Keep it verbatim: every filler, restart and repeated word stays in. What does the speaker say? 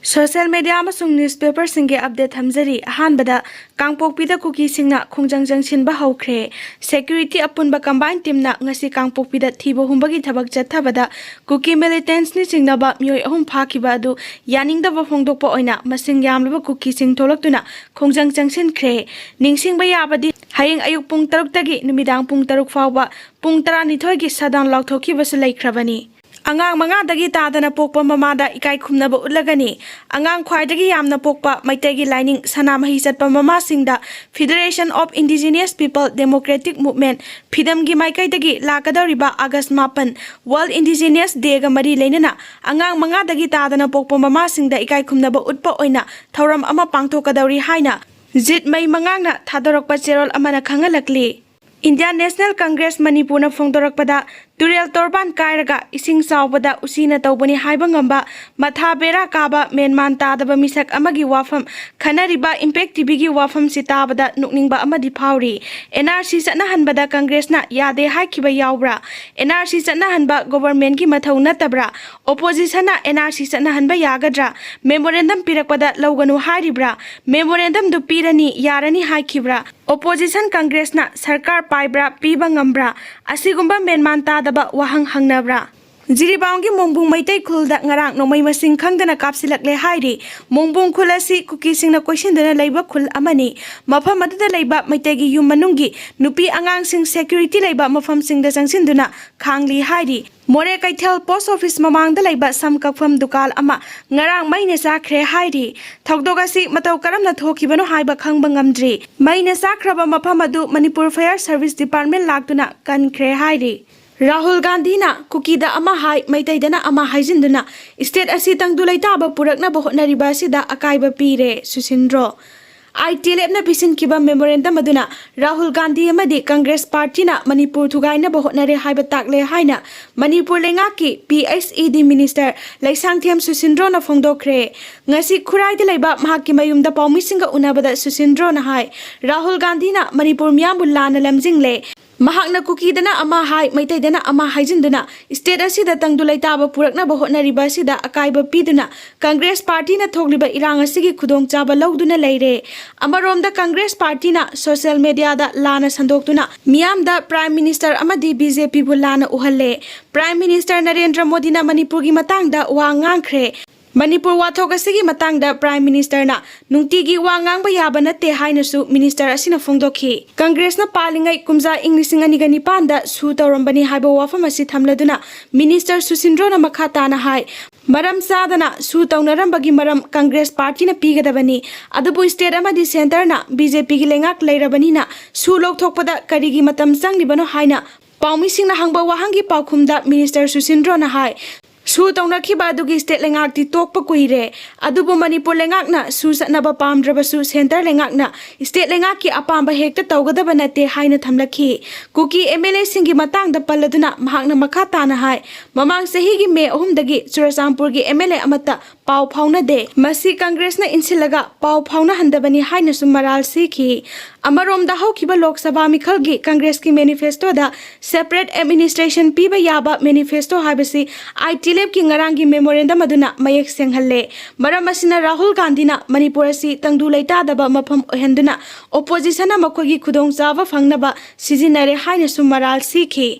Social media ꯑꯃꯁꯨꯡ newspaperꯁꯤꯡꯒꯤ update ꯊꯝꯖꯔꯤ꯫ ꯑꯍꯥꯟꯕꯗ, ꯀꯥꯡꯄꯣꯛꯄꯤꯗ ꯀꯨꯀꯤꯁꯤꯡꯅ ꯈꯣꯡꯖꯪ ꯆꯪꯁꯤꯟꯕ ꯍꯧꯈ꯭ꯔꯦ꯫ Security ꯑꯄꯨꯟꯕ combined teamꯅ ꯉꯁꯤ ꯀꯥꯡꯄꯣꯛꯄꯤꯗ ꯊꯤꯕ ꯍꯨꯝꯕꯒꯤ ꯊꯕꯛ ꯆꯠꯊꯕꯗ ꯀꯨꯀꯤ militantsꯅ ꯆꯤꯡꯅꯕ ꯃꯤꯑꯣꯏ ꯑꯍꯨꯝ ꯐꯥꯈꯤꯕ ꯑꯗꯨ ꯌꯥꯅꯤꯡꯗꯕ ꯐꯣꯡꯗꯣꯛꯄ ꯑꯣꯏꯅ ꯃꯁꯤꯡ ꯌꯥꯝꯂꯕ ꯀꯨꯀꯤꯁꯤꯡ ꯊꯣꯛꯂꯛꯇꯨꯅ ꯈꯣꯡꯖꯪ ꯆꯪꯁꯤꯟꯈ꯭ꯔꯦ꯫ ꯅꯤꯡꯁꯤꯡꯕ ꯌꯥꯕꯗꯤ, ꯍꯌꯦꯡ ꯑꯌꯨꯛ ꯄꯨꯡ ꯇꯔꯨꯛꯇꯒꯤ ꯅꯨꯃꯤꯗꯥꯡ ꯄꯨꯡ ꯇꯔꯨꯛ ꯐꯥꯎꯕ ꯄꯨꯡ ꯇꯔꯥꯅꯤꯊꯣꯏꯒꯤ shutdown ꯂꯥꯎꯊꯣꯛꯈꯤꯕꯁꯨ ꯂꯩꯈ꯭ꯔꯕꯅꯤ꯫ ꯑꯉꯥꯡ ꯃꯉꯥꯗꯒꯤ ꯇꯥꯗꯅ ꯄꯣꯛꯄ ꯃꯃꯥꯗ ꯏꯀꯥꯏ ꯈꯨꯝꯅꯕ ꯎꯠꯂꯒꯅꯤ꯫ ꯑꯉꯥꯡ ꯈ꯭ꯋꯥꯏꯗꯒꯤ ꯌꯥꯝꯅ ꯄꯣꯛꯄ ꯃꯩꯇꯩꯒꯤ ꯂꯥꯏꯅꯤꯡ ꯁꯅꯥꯃꯍꯤ ꯆꯠꯄ ꯃꯃꯥꯁꯤꯡꯗ Federation of Indigenous People Democratic Movement, ꯐꯤꯗꯝꯒꯤ ꯃꯥꯏꯀꯩꯗꯒꯤ ꯂꯥꯛꯀꯗꯧꯔꯤꯕ August ꯃꯥꯄꯟ World Indigenous Dayꯒ ꯃꯔꯤ ꯂꯩꯅꯅ ꯑꯉꯥꯡ ꯃꯉꯥꯗꯒꯤ ꯇꯥꯗꯅ ꯄꯣꯛꯄ ꯃꯃꯥꯁꯤꯡꯗ ꯏꯀꯥꯏ ꯈꯨꯝꯅꯕ ꯎꯠꯄ ꯑꯣꯏꯅ ꯊꯧꯔꯝ ꯑꯃ ꯄꯥꯡꯊꯣꯛꯀꯗꯧꯔꯤ ꯍꯥꯏꯅ ꯖꯤꯠꯃꯩ ꯃꯉꯥꯡꯅ ꯊꯥꯗꯣꯔꯛꯄ ꯆꯦꯔꯣꯜ ꯑꯃꯅ ꯈꯪꯍꯜꯂꯛꯂꯤ꯫ Indian National Congress ꯃꯅꯤꯄꯨꯔꯅ ꯐꯣꯡꯗꯣꯔꯛꯄꯗ, ꯇꯨꯔꯦꯜ ꯇꯣꯔꯕꯥꯟ ꯀꯥꯏꯔꯒ ꯏꯁꯤꯡ ꯆꯥꯎꯕꯗ ꯎꯆꯤꯅ ꯇꯧꯕꯅꯤ ꯍꯥꯏꯕ ꯉꯝꯕ, ꯃꯊꯥ ꯕꯦꯔꯥ ꯀꯥꯕ, ꯃꯦꯟꯃꯥꯟ ꯇꯥꯗꯕ ꯃꯤꯁꯛ ꯑꯃꯒꯤ ꯋꯥꯐꯝ ꯈꯟꯅꯔꯤꯕ Impact TVꯒꯤ ꯋꯥꯐꯝꯁꯤ ꯇꯥꯕꯗ ꯅꯣꯛꯅꯤꯡꯕ ꯑꯃꯗꯤ ꯐꯥꯎꯔꯤ꯫ NRC ꯆꯠꯅꯍꯟꯕꯗ Congressꯅ ꯌꯥꯗꯦ ꯍꯥꯏꯈꯤꯕ ꯌꯥꯎꯕ꯭ꯔꯥ? NRC ꯆꯠꯅꯍꯟꯕ governmentꯀꯤ ꯃꯊꯧ ꯅꯠꯇꯕ꯭ꯔꯥ? Oppositionꯅ NRC ꯆꯠꯅꯍꯟꯕ ꯌꯥꯒꯗ꯭ꯔꯥ? Memorandum ꯄꯤꯔꯛꯄꯗ ꯂꯧꯒꯅꯨ ꯍꯥꯏꯔꯤꯕ꯭ꯔꯥ? Memorandumꯗꯨ ꯄꯤꯔꯅꯤ, ꯌꯥꯔꯅꯤ ꯍꯥꯏꯈꯤꯕ꯭ꯔꯥ? Opposition Congressꯅ ꯁꯔꯀꯥꯔ ꯄꯥꯏꯕ꯭ꯔꯥ, ꯄꯤꯕ ꯉꯝꯕ꯭ꯔꯥ? ꯑꯁꯤꯒꯨꯝꯕ ꯃꯦꯟꯃꯥꯟ ꯇꯥꯗꯕ ꯋꯥꯍꯪ ꯍꯪꯅꯕ꯭ꯔꯥ? ꯖꯤꯔꯤꯕꯥꯝꯒꯤ ꯃꯣꯡꯕꯨꯡ ꯃꯩꯇꯩ ꯈꯨꯜꯗ ꯉꯔꯥꯡ ꯅꯣꯡꯃꯩ ꯃꯁꯤꯡ ꯈꯪꯗꯅ ꯀꯥꯞꯁꯤꯜꯂꯛꯂꯦ ꯍꯥꯏꯔꯤ꯫ ꯃꯣꯡꯕꯨꯡ ꯈꯨꯜ ꯑꯁꯤ ꯀꯨꯀꯤꯁꯤꯡꯅ ꯀꯣꯏꯁꯤꯟꯗꯨꯅ ꯂꯩꯕ ꯈꯨꯜ ꯑꯃꯅꯤ꯫ ꯃꯐꯝ ꯑꯗꯨꯗ ꯂꯩꯕ ꯃꯩꯇꯩꯒꯤ ꯌꯨꯝ ꯃꯅꯨꯡꯒꯤ ꯅꯨꯄꯤ ꯑꯉꯥꯡꯁꯤꯡ security ꯂꯩꯕ ꯃꯐꯝꯁꯤꯡꯗ ꯆꯪꯁꯤꯟꯗꯨꯅ ꯈꯥꯡꯂꯤ ꯍꯥꯏꯔꯤ꯫ ꯃꯣꯔꯦ ꯀꯩꯊꯦꯜ post office ꯃꯃꯥꯡꯗ ꯂꯩꯕ ꯁꯝ ꯀꯛꯐꯝ ꯗꯨꯀꯥꯟ ꯑꯃ ꯉꯔꯥꯡ ꯃꯩꯅ ꯆꯥꯛꯈ꯭ꯔꯦ ꯍꯥꯏꯔꯤ꯫ ꯊꯧꯗꯣꯛ ꯑꯁꯤ ꯃꯇꯧ ꯀꯔꯝꯅ ꯊꯣꯛꯈꯤꯕꯅꯣ ꯍꯥꯏꯕ ꯈꯪꯕ ꯉꯝꯗ꯭ꯔꯤ꯫ ꯃꯩꯅ ꯆꯥꯛꯈ꯭ꯔꯕ ꯃꯐꯝ ꯑꯗꯨ ꯃꯅꯤꯄꯨꯔ Fire Service Department ꯂꯥꯛꯇꯨꯅ ꯀꯟꯈ꯭ꯔꯦ ꯍꯥꯏꯔꯤ꯫ ꯔꯥꯍꯨꯜ ꯒꯥꯟꯙꯤꯅ ꯀꯨꯀꯤꯗ ꯑꯃ ꯍꯥꯏ, ꯃꯩꯇꯩꯗꯅ ꯑꯃ ꯍꯥꯏꯖꯤꯟꯗꯨꯅ state ꯑꯁꯤ ꯇꯪꯗꯨ ꯂꯩꯇꯥꯕ ꯄꯨꯔꯛꯅꯕ ꯍꯣꯠꯅꯔꯤꯕ ꯑꯁꯤꯗ ꯑꯀꯥꯏꯕ ꯄꯤꯔꯦ, ꯁꯨꯁꯤꯟꯗ꯭ꯔꯣ꯫ ITLFꯅ ꯄꯤꯁꯤꯟꯈꯤꯕ memorandum ꯑꯗꯨꯅ ꯔꯥꯍꯨꯜ ꯒꯥꯟꯙꯤ ꯑꯃꯗꯤ ꯀꯪꯒ꯭ꯔꯦꯁ ꯄꯥꯔꯇꯤꯅ ꯃꯅꯤꯄꯨꯔ ꯊꯨꯒꯥꯏꯅꯕ ꯍꯣꯠꯅꯔꯦ ꯍꯥꯏꯕ ꯇꯥꯛꯂꯦ ꯍꯥꯏꯅ ꯃꯅꯤꯄꯨꯔ ꯂꯩꯉꯥꯛꯀꯤ PHED minister ꯂꯩꯁꯥꯡꯊꯦꯝ ꯁꯨꯁꯤꯟꯗ꯭ꯔꯣꯅ ꯐꯣꯡꯗꯣꯛꯈ꯭ꯔꯦ꯫ ꯉꯁꯤ ꯈꯨꯔꯥꯏꯗ ꯂꯩꯕ ꯃꯍꯥꯛꯀꯤ ꯃꯌꯨꯝꯗ ꯄꯥꯎꯃꯤꯁꯤꯡꯒ ꯎꯅꯕꯗ ꯁꯨꯁꯤꯟꯗ꯭ꯔꯣꯅ ꯍꯥꯏ, ꯔꯥꯍꯨꯜ ꯒꯥꯟꯙꯤꯅ ꯃꯅꯤꯄꯨꯔ ꯃꯤꯌꯥꯝꯕꯨ ꯂꯥꯟꯅ ꯂꯝꯖꯤꯡꯂꯦ꯫ ꯃꯍꯥꯛꯅ ꯀꯨꯀꯤꯗꯅ ꯑꯃ ꯍꯥꯏ, ꯃꯩꯇꯩꯗꯅ ꯑꯃ ꯍꯥꯏꯖꯤꯟꯗꯨꯅ state ꯑꯁꯤꯗ ꯇꯪꯗꯨ ꯂꯩꯇꯥꯕ ꯄꯨꯔꯛꯅꯕ ꯍꯣꯠꯅꯔꯤꯕ ꯑꯁꯤꯗ ꯑꯀꯥꯏꯕ ꯄꯤꯗꯨꯅ ꯀꯪꯒ꯭ꯔꯦꯁ ꯄꯥꯔꯇꯤꯅ ꯊꯣꯛꯂꯤꯕ ꯏꯔꯥꯡ ꯑꯁꯤꯒꯤ ꯈꯨꯗꯣꯡꯆꯥꯕ ꯂꯧꯗꯨꯅ ꯂꯩꯔꯦ꯫ ꯑꯃꯔꯣꯝꯗ ꯀꯪꯒ꯭ꯔꯦꯁ ꯄꯥꯔꯇꯤꯅ social mediaꯗ ꯂꯥꯟꯅ ꯁꯟꯗꯣꯛꯇꯨꯅ ꯃꯤꯌꯥꯝꯗ Prime Minister ꯑꯃꯗꯤ BJPꯕꯨ ꯂꯥꯟꯅ ꯎꯍꯜꯂꯦ꯫ Prime Minister ꯅꯔꯦꯟꯗ꯭ꯔ ꯃꯣꯗꯤꯅ ꯃꯅꯤꯄꯨꯔꯒꯤ ꯃꯇꯥꯡꯗ ꯋꯥ ꯉꯥꯡꯈ꯭ꯔꯦ꯫ ꯃꯅꯤꯄꯨꯔ ꯋꯥꯊꯣꯛ ꯑꯁꯤꯒꯤ ꯃꯇꯥꯡꯗ Prime Ministerꯅ ꯅꯨꯡꯇꯤꯒꯤ ꯋꯥ ꯉꯥꯡꯕ ꯌꯥꯕ ꯅꯠꯇꯦ ꯍꯥꯏꯅꯁꯨ minister ꯑꯁꯤꯅ ꯐꯣꯡꯗꯣꯛꯈꯤ꯫ ꯀꯪꯒ꯭ꯔꯦꯁꯅ ꯄꯥꯜꯂꯤꯉꯩ ꯀꯨꯝꯖꯥ ꯏꯪ ꯂꯤꯁꯤꯡ ꯑꯅꯤꯒ ꯅꯤꯄꯥꯟꯗ ꯁꯨ ꯇꯧꯔꯝꯕꯅꯤ ꯍꯥꯏꯕ ꯋꯥꯐꯝ ꯑꯁꯤ ꯊꯝꯂꯗꯨꯅ minister ꯁꯨꯁꯤꯟꯗ꯭ꯔꯣꯅ ꯃꯈꯥ ꯇꯥꯅ ꯍꯥꯏ, ꯃꯔꯝ ꯆꯥꯗꯅ ꯁꯨ ꯇꯧꯅꯔꯝꯕꯒꯤ ꯃꯔꯝ ꯀꯪꯒ꯭ꯔꯦꯁ ꯄꯥꯔꯇꯤꯅ ꯄꯤꯒꯗꯕꯅꯤ, ꯑꯗꯨꯕꯨ state ꯑꯃꯗꯤ centreꯅ BJPꯒꯤ ꯂꯩꯉꯥꯛ ꯂꯩꯔꯕꯅꯤꯅ ꯁꯨ ꯂꯧꯊꯣꯛꯄꯗ ꯀꯔꯤꯒꯤ ꯃꯇꯝ ꯆꯪꯂꯤꯕꯅꯣ ꯍꯥꯏꯅ ꯄꯥꯎꯃꯤꯁꯤꯡꯅ ꯍꯪꯕ ꯋꯥꯍꯪꯒꯤ ꯄꯥꯎꯈꯨꯝꯗ minister ꯁꯨꯁꯤꯟꯗ꯭ꯔꯣꯅ ꯍꯥꯏ, ꯁꯨ ꯇꯧꯅꯈꯤꯕ ꯑꯗꯨꯒꯤ state ꯂꯩꯉꯥꯛꯇꯤ ꯇꯣꯛꯄ ꯀꯨꯏꯔꯦ, ꯑꯗꯨꯕꯨ ꯃꯅꯤꯄꯨꯔ ꯂꯩꯉꯥꯛꯅ ꯁꯨ ꯆꯠꯅꯕ ꯄꯥꯝꯗ꯭ꯔꯕꯁꯨ centre ꯂꯩꯉꯥꯛꯅ state ꯂꯩꯉꯥꯛꯀꯤ ꯑꯄꯥꯝꯕ ꯍꯦꯛꯇ ꯇꯧꯒꯗꯕ ꯅꯠꯇꯦ ꯍꯥꯏꯅ ꯊꯝꯂꯛꯈꯤ꯫ ꯀꯨꯀꯤ MLAꯁꯤꯡꯒꯤ ꯃꯇꯥꯡꯗ ꯄꯜꯂꯗꯨꯅ ꯃꯍꯥꯛꯅ ꯃꯈꯥ ꯇꯥꯅ ꯍꯥꯏ, ꯃꯃꯥꯡ ꯆꯍꯤꯒꯤ ꯃꯦ ꯑꯍꯨꯝꯗꯒꯤ ꯆꯨꯔꯆꯥꯟꯄꯨꯔꯒꯤ MLA ꯑꯃꯠꯇ ꯄꯥꯎ ꯐꯥꯎꯅꯗꯦ꯫ ꯃꯁꯤ ꯀꯪꯒ꯭ꯔꯦꯁꯅ ꯏꯟꯁꯤꯜꯂꯒ ꯄꯥꯎ ꯐꯥꯎꯅꯍꯟꯗꯕꯅꯤ ꯍꯥꯏꯅꯁꯨ ꯃꯔꯥꯜ ꯁꯤꯈꯤ꯫ ꯑꯃꯔꯣꯝꯗ ꯍꯧꯈꯤꯕ ꯂꯣꯛ ꯁꯚꯥ ꯃꯤꯈꯜꯒꯤ ꯀꯪꯒ꯭ꯔꯦꯁꯀꯤ manifestoꯗ separate administration ꯄꯤꯕ ꯌꯥꯕ manifesto ꯍꯥꯏꯕꯁꯤ ITLFꯀꯤ ꯉꯔꯥꯡꯒꯤ memorandum ꯑꯗꯨꯅ ꯃꯌꯦꯛ ꯁꯦꯡꯍꯜꯂꯦ꯫ ꯃꯔꯝ ꯑꯁꯤꯅ ꯔꯥꯍꯨꯜ ꯒꯥꯟꯙꯤꯅ ꯃꯅꯤꯄꯨꯔ ꯑꯁꯤ ꯇꯪꯗꯨ ꯂꯩꯇꯥꯗꯕ ꯃꯐꯝ ꯑꯣꯏꯍꯟꯗꯨꯅ oppositionꯅ ꯃꯈꯣꯏꯒꯤ ꯈꯨꯗꯣꯡꯆꯥꯕ ꯐꯪꯅꯕ ꯁꯤꯖꯤꯟꯅꯔꯦ ꯍꯥꯏꯅꯁꯨ ꯃꯔꯥꯜ ꯁꯤꯈꯤ꯫